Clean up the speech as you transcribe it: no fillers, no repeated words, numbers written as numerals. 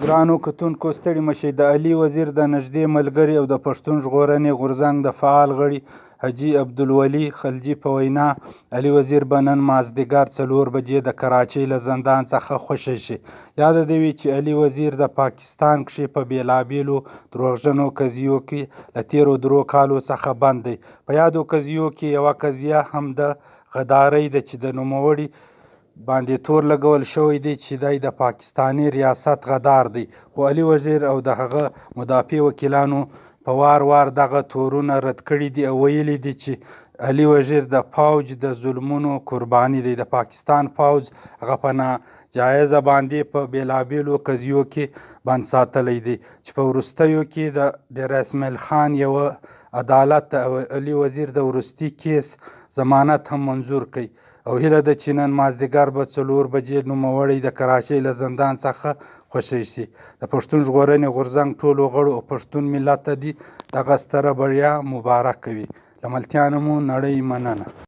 ګرانو کتونکو ستړي مشئ. د علي وزیر د نږدې ملګري او د پښتون ژغورنې غورځنګ د فعال غړي حاجي عبدالولي خلجي په وینا، علي وزیر به نن مازدیګر 4 بجې د کراچۍ له زندان څخه خوشی شي. یاده دې وي چې علي وزیر د پاکستان کښې په بېلابېلو دروغجنو قضیو کې له تېرو 3 کالو څخه بند دی. په یادو قضیو کې یوه قضیه هم د غدارۍ ده چې د نوموړي باندې تور لګول شوی دی چې دی د پاکستاني ریاست غدار دی، خو علي وزیر او د هغه مدافع وکیلانو په وار وار دغه تورونه رد کړي دي او ویلي دي چې علي وزیر د پوج د ظلمونو قرباني دی. د پاکستان پوځ هغه په ناجایزه باندې په بېلابېلو قضیو کې بند ساتلی دی، چې په وروستیو کې د ډیره اسماعیل خان یوه عدالت د علي وزیر د وروستي کیس ضمانت هم منظور کړ. او هیله ده چې نن مازدیګر به 4 بجې نوموړی د کراچۍ له زندان څخه خوشی شي. د پښتون ژغورنې غورځنګ ټولو غړو او پښتون ملت ته دې دغه ستره بریا مبارک وي. له ملتیا نه مو نړۍ مننه.